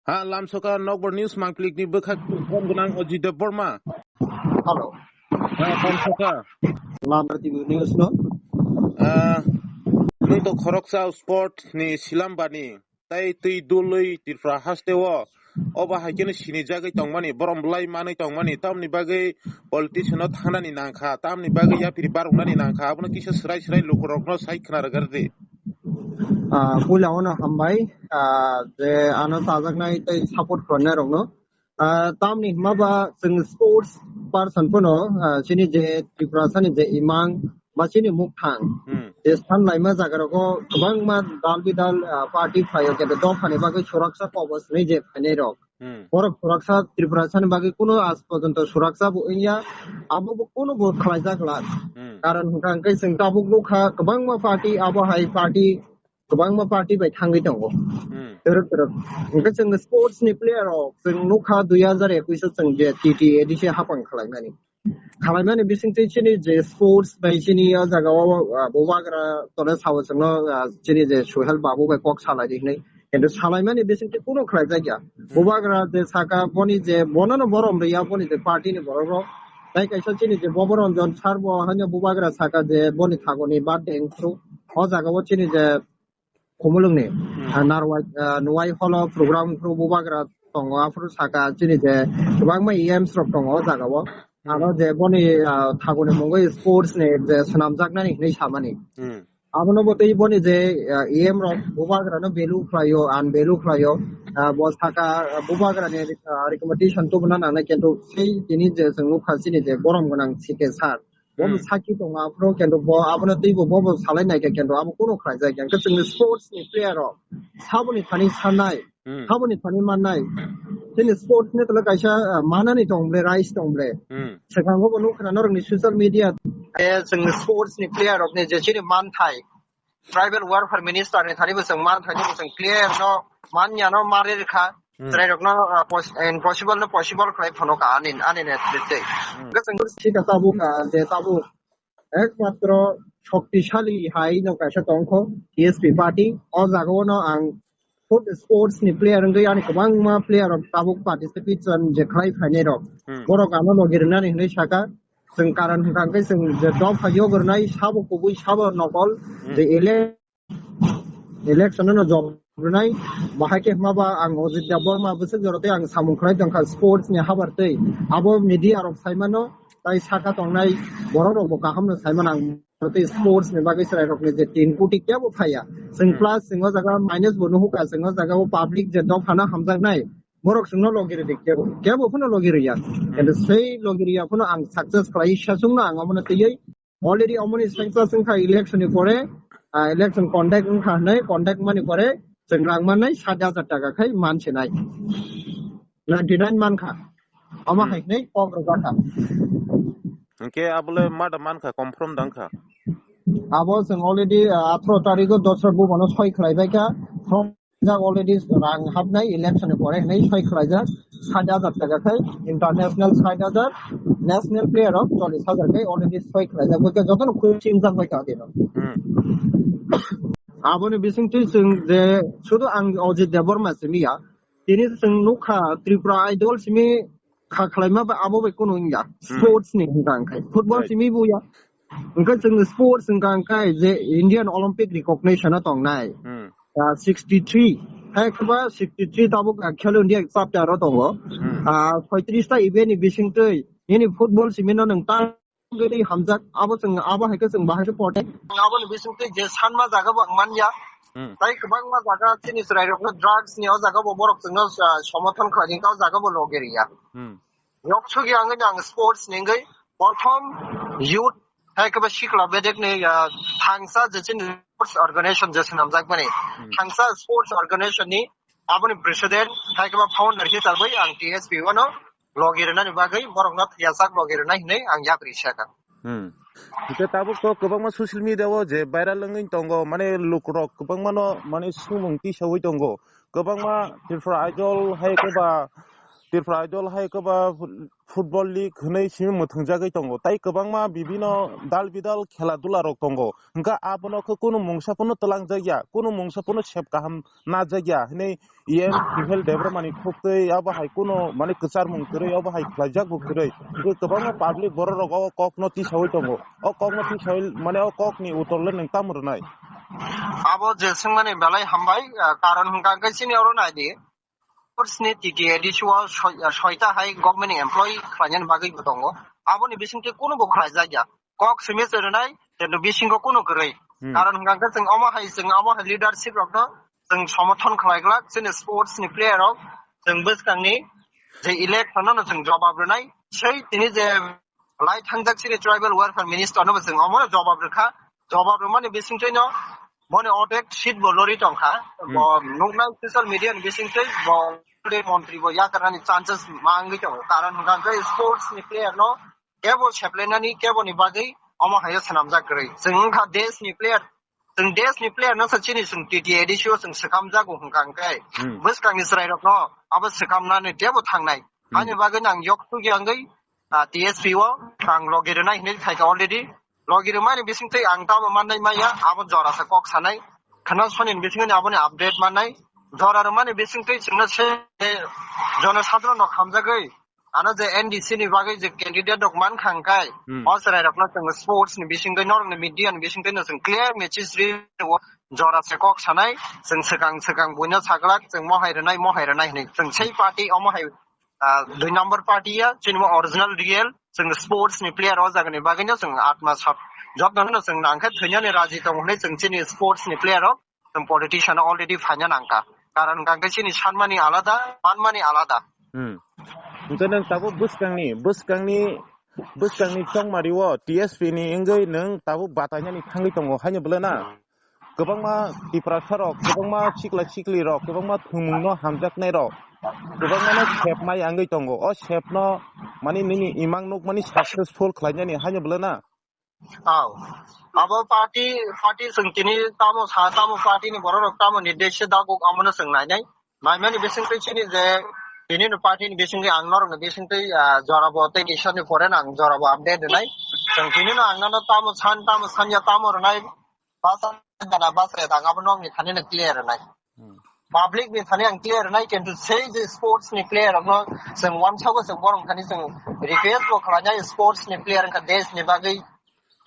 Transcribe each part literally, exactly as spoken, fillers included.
Ha, lamsoka Nokbar News mangplikni bwkhak kom gwnang Ojit Debbarma. Hello. Ha, lamsoka. Lambar T V News no? Ah, nwng to khoroksa sport ni silambani, tai twi dului Tripura haste o. Obo hai kheno sinijagwi tongmani, borom bwlai manwi tongmani, tamni bagwi politician no thangnani nangkha, tamni bagwi yapiri baroknani nangkha, abono kisa swrai swrai lukurokno sai khna rwgwrdi. Ah, puila ono hambai, ah, je ano chajaknai tei support khlainai rokno. Ah, tamni hwnba ba chwng sports person phano, ah, chini je Tiprasani je imang ba chini mukthang, Hmm. je san laima jaga rogo kwbangma dal bidal, ah, party phaio, kebo dophani bagwi suraksa kobos hinwi je phainai rok. Hmm. Borok suraksa Tiprasani bagwi kuno aaj porjonto suraksa bo wngya, abo bo kuno bo khlaijak glak. Hmm. Karon hwnkha hwnkhe chwng tabuk nukha kwbangma party, abo hai party kwbangma party bai thangwi tongo. Hmm. Twrwk twrwk. Hwnkhe chwng sports ni player rok chwng nukha dui hazar ekush o chwng je T T A D C hapang khwlaimani. Khwlaimani bisingtwi chini je sports bai chini o jaga o, ah, bubagra tole sao chwngno, ah, chini je Suhel Babu bai kok salai di hinwi. Kintu salaimani bisingtwi kuno khwlaijakya. Hmm. Bubagra je saka boni je bonono borom rwya boni je party ni borok rok. Tai kaisa chini je Bobo Ranjan sir bo haino bubagra saka je boni thagoni birthday wngkhu. O jaga o chini je Khumulwngni, Hmm. ah, Narwai, ah, Nuwai holo program phuru bubagra tongo, aphuru saka chini je kwbangma E Ms rok tongo o jaga o. Hmm. Aro je boni, ah, thaguni mungwi sports ni je swnamjaknani hinwi samani. Hmm. Abono bo tei boni je, ah, E M rok bubagrano value khlaio, unvalue khlaio, ah, bo saka, ah, bubagrani, ah, recommendation tubuna nangnai, kintu sei tini je chwng nukha chini je borom gwnang C K sir. Bo Hmm. sakhi tongo aphuru, kintu bo abono teibo bo bo salai naikha, kintu abo kuno khlaijak ya. Hwnkhe chwngni sports ni player rok saboni thani sanai, Hmm. saboni thani mannai. Chini sports ni tole kaisa, ah, manani tong ble, rights tong ble. Hmm. Swkango bo nukha norokni social media. Eh, chwngni sports ni player rokni je chini manthai, tribal welfare minister ni thani bo chwng man thani bo chwng clear no man ya no mari rikha. Hmm. Chwrai rok no, ah, pos-, impossible no possible khlai phano ka ani, ani ne twi. Hmm. Hwnkhe chwng sika tabuk, ah, je tabuk ekmatro shoktisali hai no kaisa tongkho T S P party. O jaga o no ang foot sports ni player wngwi ani kwbangma player rok tabuk participation je khlai phainai rok. Hmm. Borok ano logi rwnani hinwi saka. Chwng karon hwnkha hwnkhe chwng je dopha yogornai sabo kubui sabo nokol Hmm. je ele-, election no jom rwnai bahai khe hwnba ang Ojit Debbarma bwswk jora tei ang samung khlai tongkha sports ni habar tei abo media rok saimano tai saka tongnai borok rok bo kaham no saimano ang tei sports ni bagwi chwrai rok ni je tin koti kebo phaiya chwng Hmm. plus chwng o jaga minus bo nuhuka chwng o jaga o public je dophano hamjaknai Borok chwngno logi rwdi, kebo, kebo phano logi rwya. Kintu sei logi rwya phano ang success khlai sasungno ang omono twiwi already omoni sengsa sengkha election ni pore, ah, election conduct wngkha hwnwi, conduct mani pore chwng rang mannai sat hajar taka khai mansinai. Ninety nine mankha. Omo Hmm. hai hwnwi kok rwjakha. Hwnkhe abole mada mankha, confirm dangkha. Abo chwng already, ah, atharo tarikh o dosra bubano soi khlaibaikha. From jak already rang hapnai election ni pore hinwi soi khlaijak sat hajar taka khai international sat hajar, national player rok chollish hajar khai already soi khlaijak, bwkha jotono khwi singjak bai kha dino. Hmm. Aboni bisingtwi chwng je sudu ang Ojit Debbarma simi ya, tini chwng nukha Tripura Idol simi kha khlaima ba abo bai kunu wngya. Hmm. Sports ni hwnkha hwnkhe football Right. simi buya. Hwnkhe chwng sports hwnkha hwnkhe je Indian Olympic recognition o tongnai. Hmm. Ah, sixty three. Hai khe ba sixty three tabuk, ah, Khelo India chapter o tongo. Hmm. Ah, soitris ta event ni bisingtwi nini football simi no nwng ta gari hamjak abo chwng abo hai khe chwng bahai khe pote. Abo ni bisingtwi je sanma jaga bo ang manya. Hmm. Tai kwbangma jaga chini chwrai rok no drugs ni o jaga bo borok chwng no, ah, somothon khlai jin ka o jaga bo logi riya. Hmm. Yok sugi ang ang sports ni wngwi prothom youth hai khe ba sikla bedek ni, ah, thangsa je chini sports organization je swnamjak mani. Hmm. Thangsa sports organization ni aboni president hai khe ba founder khe chalbai ang T S P o no logi rwnani bagwi borok no thwiyasak logi rwnai hinwi ang yapri sakha. Hmm. Hwnkhe tabuk to kwbangma social media o je viral wngwi tongo, mane lukurok kwbangma no mane sumung tisaui tongo. Kwbangma Tripura Idol hai khe ba Tripura Idol hai kwba football league hwnwi simi mwthwngjagwi tongo. Tai kwbangma bibino dal bidal khela dula rok tongo. Hwnkha abono khe kunu mungsa phano twlangjak ya, kunu mungsa phano sep kaham najak ya hwnwi E M Suhel Debbarmani khuktwi abo hai kunu mane kwcharmung kwrwi, abo hai khlaijak bo kwrwi. Hwnkhe kwbangma public borok rok o kokno tisaui tongo. O kokno tisaui mane o kokni uttor le nwng tamo rwnai? Abo je swngmani belai hambai, ah, karon hwnkha hwnkhe chini oro nai di. Sports ni T T A D C o soi-, soita hai government ni employee khlainani bagwi bo tongo. Aboni bisingtwi kunubo khlaijak ya. Kok simi se rwnai, kintu bisingo kunu kwrwi. Hmm. Karon hwnkha hwnkhe chwng omo hai, chwng omo hai leadership rokno chwng somothon khlai glak, chini sports ni player rok chwng bwskangni je election no chwng jobab rwnai. Sei tini je lai thangjak chini tribal welfare minister no bo chwng omo no jobab rwkha. Jobab rwmani bisingtwi no boni odek seat bo lori tongkha. Hmm. Bo nuknai social media ni bisingtwi bo montri bo yakarnani chances ma wngwi tongo. Karon hwnkha hwnkhe sports ni player no kebo seplainani kebo ni bagwi omo haino swnamjak kwrwi. Chwng wngkha desh ni player, chwng desh ni player no sa chini chwng T T A D C o chwng swkamjago hwnkha hwnkhe. Hmm. Bwskangni chwrairokno abo swkamnani tebo thangnai. Hmm. Ani bagwi nang yok tugya wngwi, ah, T S P o ang logi rwnai hinwi thaika already. Logi rwmani bisingtwi ang tamo mannai maya, abo jorasa kok sanai. Khana sonini bisingtwi aboni update mannai. Jora rwmani bisingtwi chwngno se jonosadhorono khamjagwi ano je N D C ni bagwi je candidate rok man khang kai, Hmm. O chwrai rokno chwng sports ni bisingtwi, norok ni media ni bisingtwi no chwng clear message ri o, jora se kok sanai, chwng swkang swkang buino saglak, chwng mohai rwnai, mohai rwnai hinwi. Chwng sei party, omo hai, ah, dui number party ya, chini mo original real, chwng sports ni player o jaga ni bagwi no chwng atma sab, jotno no chwng nangkhe thwinani raji tongo hinwi chwng chini sports ni player o chwng politician already phaina nangkha. Karon hwnkha hwnkhe chini sanmani alada, manmani alada. Hmm. Hwnkhe nwng tabuk bwskangni, bwskangni, bwskangni chongmari o T S P ni wngwi nwng tabuk batainani thangwi tongo haino bwle na? Kwbangma Tiprasa rok, kwbangma sikla sikli rok, kwbangma thwngmung no hamjaknai rok, kwbangma no sep mai wngwi tongo. O sep no mani nini imang nukmani successful khlainani haino bwle na? Aw. Abo party, party chwng tini tamo sa, tamo party ni borok rok tamo ni desh se daguk, amo no chwng nainai. Naimani bisingtwi chini je tini no party ni bisingtwi ang norok ni bisingtwi, ah, jorabo tei kisa ni pore no ang jorabo update rwnai. Chwng tini no ang nono tamo san, tamo san ya, tamo rwnai. Basa gana basa ya, ang abo nokni thani no clear rwnai. Hmm. Public ni thani ang clear nai, kintu sei je sports ni player rokno chwng wansago, chwng borok thani chwng request bo khlainai, sports ni player wngkha desh ni bagwi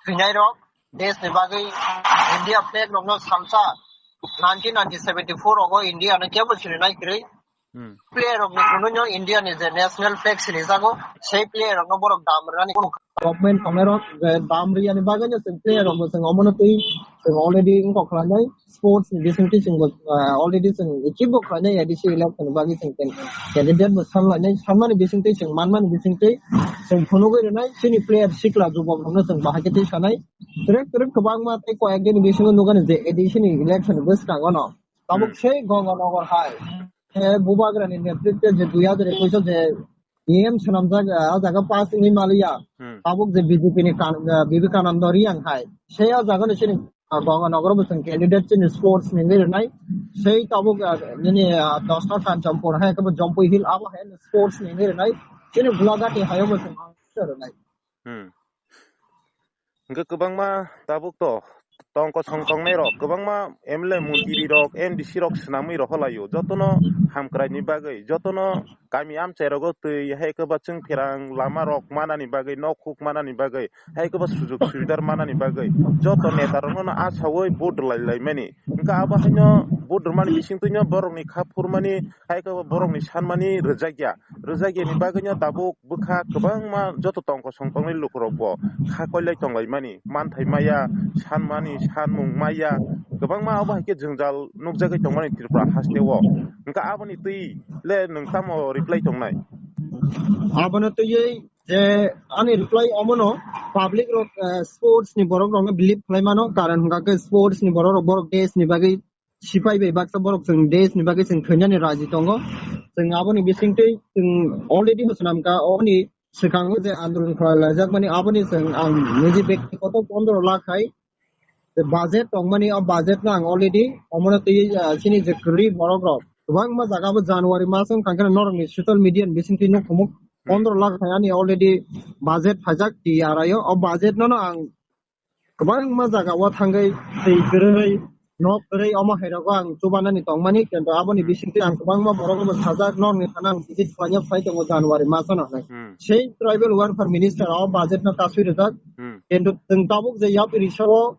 thwinai rok, desh ni bagwi India flag rokno salsa nineteen nineteen seventy-four rogo India no kebo sirinai kwrwi. Hmm. Player rokni phunukno India ni je national flag sinijago, sei player rokno borok dam rwnani kunu government tongnai rok je dam riyani bagwi no chwng player rokno chwng omono twi chwng already wngkok khlainai. Sports ni bisingtwi chwng bo, ah, already chwng achieve bo khlainai A D C election ni bagwi chwng can-, candidate bo sanlainai, sanmani bisingtwi chwng manmani bisingtwi chwng phunugwi rwnai chini player sikla jubok rokno chwng bahai khe twi sanai. Twrwk twrwk kwbangma tei koyek din ni bisingo nukani je A D C ni election ni bwskango no tabuk Hmm. sei Ganga Nagar hai, eh, Bubagra ni netritwe je dui hajar ekush o je E M swnamjak, ah, o jaga pass wngwi maliya. Hmm. Tabuk je B J P ni kan-, ah, Vivekananda Riyang hai. Sei o jaga ni chini, ah, Ganga Nagar bo chwng candidate chini sports ni wngwi rwnai. Sei tabuk, ah, nini, ah, dosta Kanchanpur hai khe bo Jampui Hill abo hai sports ni wngwi rwnai. Chini Gulagati hai o bo chwng rwnai. Hmm. Hwnkhe kwbangma tabuk to tong kosong tongnai rok, kwbangma M L A montri rok, M D C rok swnamwi rohorlaio, jotono hamkrai ni bagwi, jotono kami amchai rogo twi hai kwba chwng pherang lama rok manani bagwi, nok huk manani bagwi, hai kwba sujok subidar manani bagwi, joto neta rokno asaui vote rwlai laimani. Hwnkhe abo haino vote rwmani bisingtwino borokni kha phurmani, hai kwba borokni sanmani rwjakya, rwjakya ni bagwino tabuk bwkha kwbangma joto tong kosong tongnai lukurok bo kha koilai tonglaimani, manthai maya, sanmani, sanmung maya, kwbangma abo hai khe jwngjal nukjagwi tongmani Tripura haste o. Hwnkhe aboni twi le nwng tamo reply tongnai? Abono twiwi je ani reply omono public rok, eh, sports ni borok rokno believe khlai mano, karon hwnkha khe sports ni borok rok borok desh ni bagwi sipai bai baksa borok chwng desh ni bagwi chwng thwinani raji tongo. Chwng aboni bisingtwi chwng already bo swnamkha, oni swkango je andolon khlai laijak mani aboni chwng ang niji bektigoto pondro lakh hai je budget tongmani, o budget no ang already omono twi, ah, chini je kwrwi borok rok Kwbangma jaga bo January mas wng kha khe norokni social media ni bisingtwi nukhumu Hmm. pondro lakh thai ani already budget phaijak T R I o. O budget no no ang kwbangma jaga o thangwi twi kwrwi, nok kwrwi, omo hai rogo ang chubanani tongmani, kintu aboni Hmm. bisingtwi ang kwbangma borok no sajak, norokni thana ang visit khlaina phai tongo January mas o no hinwi. Hmm. Sei tribal welfare minister o budget no kasui rijak, Hmm. kintu chwng tabuk je yapri sao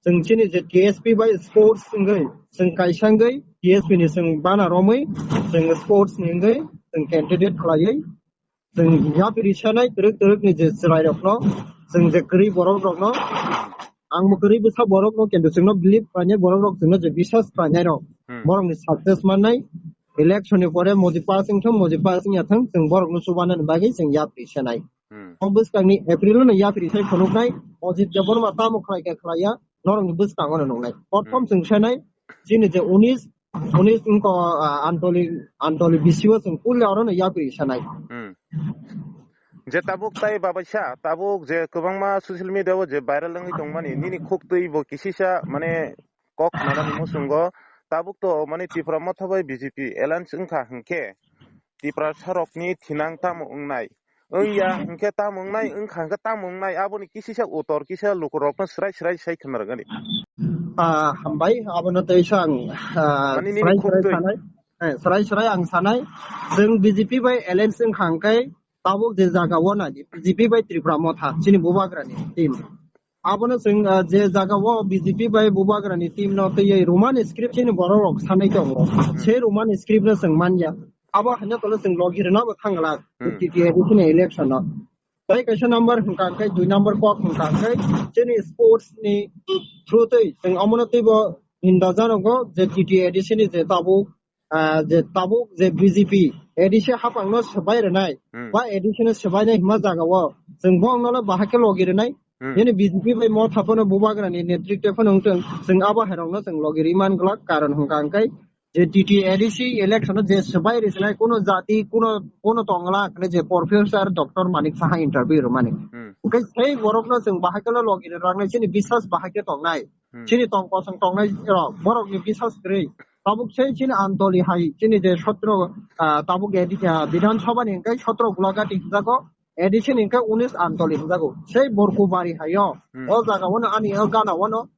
chwng chini je T S P bai sports wngwi, chwng kaisa wngwi T S P ni chwng bana romwi, chwng sports ni wngwi chwng candidate khlaiwi, chwng yapri sanai twrwk twrwk ni je chwrai rokno, chwng je kwrwi borok rokno, ang bo kwrwi bwsa borok no, kintu chwngno believe khlainai borok rok, chwngno je biswas khlainai rok, Hmm. borok ni success mannai, election ni pore moji pass wngthung, moji pass wngya thung, chwng borok no chubanani bagwi chwng yapri sanai. Hmm. O bwskangni April no yapri sai phunuknai, Ajit Debbarma tamo khlai khe khlaiya, norokni bwskango no nungnai. Prothom Hmm. chwng sanai, chini je unis, unis wngkha, ah, Antoli, Antoli bisio chwng puila oro no yapri sanai. Hmm. Je tabuk tai babaisa, tabuk je kwbangma social media o je viral wngwi tongmani, nini khuk twi bo kisisa mane kok nanani muchungo, tabuk to mane Tipra Motha bai B J P alliance wngkha hinkhe Tiprasa rokni thinang tamo wngnai? Wngya hinkhe tamo wngnai, wngkha hinkhe tamo wngnai? Aboni kisisa utor kisa lukurokno swrai swrai sai khna rwgani. Ah, hambai, abono tei sang, ah, Mani nini swrai khuk swrai twi. Sanai, eh, swrai swrai ang sanai, chwng B J P bai alliance wngkha hinkhe tabuk je jaga o na di B J P bai Tipra Motha, chini bubagrani team. Abono chwng, ah, je jaga o B J P bai bubagrani team no twiwi Roman script chini borok rok sanai tongo. Hmm. Sei Roman script no chwng manya. Abo hanya tolo chwng logi rwna bo thang glak. Hmm. T T A D C ni election no. Tai kaisa number hwnkha khe, dui number kok hwnkha khe, chini sports ni through twi chwng omono twibo hinda janogo je T T A D C ni je tabuk ah, je tabuk je B J P A D C hapang no swbai rwnai, Hmm. ba A D C no swbainai hima jaga o, chwng bo wngno le bahai khe logi rwnai. Hmm. Nini B J P bai Motha phano bubagrani netritwe phano wngthwng, chwng abo hai rokno chwng logi rwi man glak, karon hwnkha hwnkhe je T T A D C election o je swbai rwsinai kuno jati, kuno, kuno tongla hwnwi je Professor Doctor Manik Saha interview rwmani. Hmm. Hwnkhe sei borokno chwng bahai khe logi rwnai, chini biswas bahai khe tongnai. Hmm. Chini tong kosong tongnai rok, borokni biswas kwrwi. Tabuk sei chini Antoli hai, chini je sotro, ah, tabuk edi-, ah, Bidhan Sabha ni hwnkhe sotro Gulagati hwnjago, A D C ni hwnkhe unis Antoli hwnjago. Sei Borkubari hai o, Hmm. o jaga o no ani o gana o no,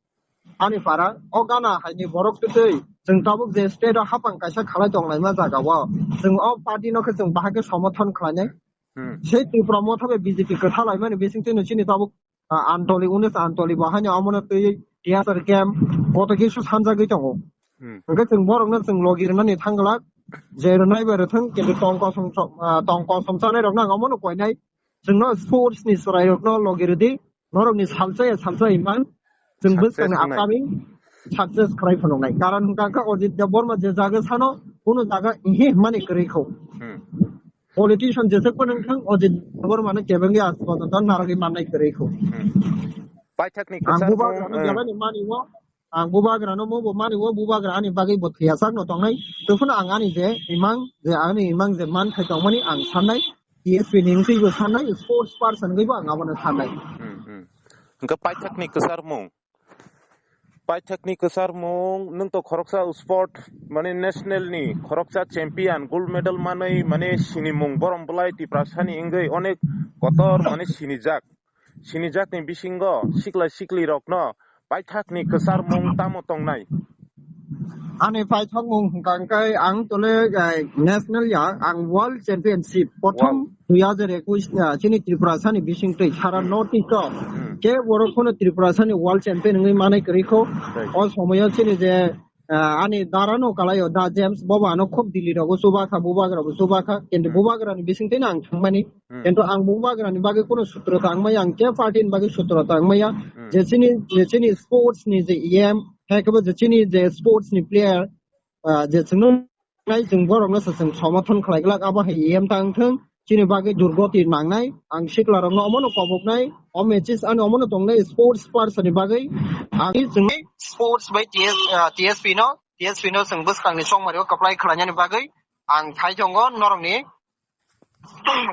ani para, o gana hai ni borok twi twi, chwng tabuk je state o hapang kaisa khalai tonglaima jaga o, chwng o party no khe chwng bahai khe somothon khlainai. Hmm. Sei Tripura Motha bai B J P kwthalaimani bisingtwi no chini tabuk ah, Antoli, unis Antoli bo haino omono twi T S R camp, koto kisu sanjagwi tongo. Hmm. Hwnkhe chwng borokno chwng logi rwnani thang glak, je rwnai bai rwthwng, kintu tong kosom, ah, tong kosom chanai rokno ang omono koinai. Chwngno sports ni chwrai rokno logi rwdi, norokni salsa ya salsa imang, chwng Success bwskangni wngnai. Upcoming success khlai phunuknai. Karon hwnkha khe Ajit Debbarma je jaga sano, kuno jaga ihi hwnmani kwrwi kho. Hmm. Politician jeswk phano wngthang, Ajit Debbarma no kebengwi aaj porjonto narwgwi mannai kwrwi kho. Hmm. Paithakni Ang kwchar bubagra mung, no eh. Belai ni mani o, ang bubagra no mo bo mani o, bubagra ani bagwi bo thwiya sak no tongnai. Tei phano ang ani je imang, je ani imang je man khai tongmani ang sannai, T S P ni wngtwi bo sannai, sports person gwi bo ang abono sannai. Hmm, hmm. Hwnkhe paithakni kwchar mung. Paithakni kwcharmung, nwng to khoroksa sport, mane, national ni khoroksa champion, gold medal manwi, mane, sinimung borom bwlai Tiprasani wngwi onek kotor, mane, sinijak. Sinijakni bisingo sikla siklirokno paithakni kwcharmung tamo tongnai? Ani paithakmung hwnkha hwnkhe ang tole, eh, national ya, ang world championship. Prothom Wow. dui hajar ekush, ah, chini Tripura sani bising twi sara Hmm. North East o Hmm. ke borok phano Tripura sani world champion wngwi manai kwrwi kho. Right. O somoyo chini je, ah, ani dara no kalai o da James, bobo ano khub Delhi rogo chuba kha, bubagra bo chuba kha, kintu Hmm. bubagra ni bising twi no ang thangmani. Hmm. Kintu ang bubagra ni bagwi kuno sutro tangmaya, ang ke party ni bagwi sutro tangmaya. Hmm. Je chini, je chini sports ni je E M, hai khe bo je chini je sports ni player, ah, je chwngno nai chwng borokno se chwng somothon khlai glak, abo hai E M tang thung, chini bagwi durgoti nangnai, ang sikla rokno omono koboknai, o matches ani omono tongnai sports person ni bagwi, ang chwng sports bai T S, ah, T S P no, T S P no chwng bwskangni chongmari o kwplai khlainani bagwi ang thai tongo norokni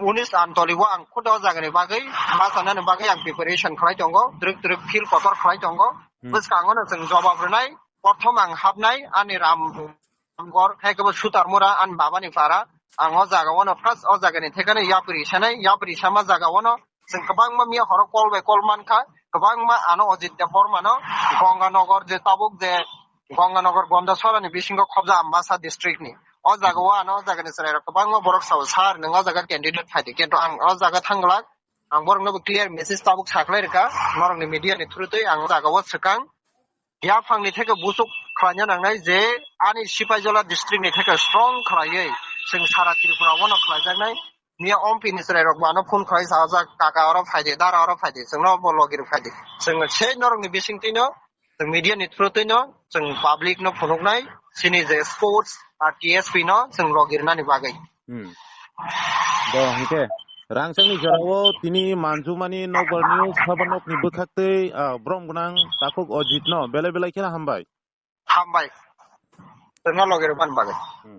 unis Antoli o ang khuda o jagani bagwi ma sanani bagwi ang preparation khlai tongo, twrwk twrwk field kotor khlai tongo. Hmm. Bwskango no chwng jobab rwnai, prothom ang hapnai ani ram Amgor, hai kebo Sutarmura, ani babani para. Ang o jaga o no first o jaga ni thekano yapri sanai, yapri sama jaga o no. Chwng kwbangma miya horo call by call mankha, kwbangma ano Ajit Debbarma no Ganganagar je tabuk je Ganganagar Gondasora ni bisingo khobja Ambasa district ni. O jaga o ano o jaga ni chwrai rok kwbangma borok sao, "Sir, nwng o jaga candidate phaidi." Kintu ang o jaga thangglak, ang borok no bo clear message tabuk sakhlai rwkha, norok ni media ni through twi ang o jaga o swkang. Yaphang ni theke busuk khlaina nangnai je ani Sipaijola district ni theke strong khlaiwi chwng sara Tripura o no khlaijaknai. Miya M P ni chwrai rok bo ano phone khlai sajak, "Kaka oro phaidi, dara oro phaidi, chwngno bo logi rok phaidi." Chwng sei norok ni bising twi no, chwng media ni through twi no, chwng public no phunuknai, chini je sports a T S P no chwng logi rwnani bagwi. Hmm. Do hingke rangchakni jorao tini manjumani nokbarni sabanokni bwkhaktwi, ah, brom gwnang takhuk Ajit no belai belai kheno hambai. Hambai. Chwngno logi rwmani bagwi. Hmm.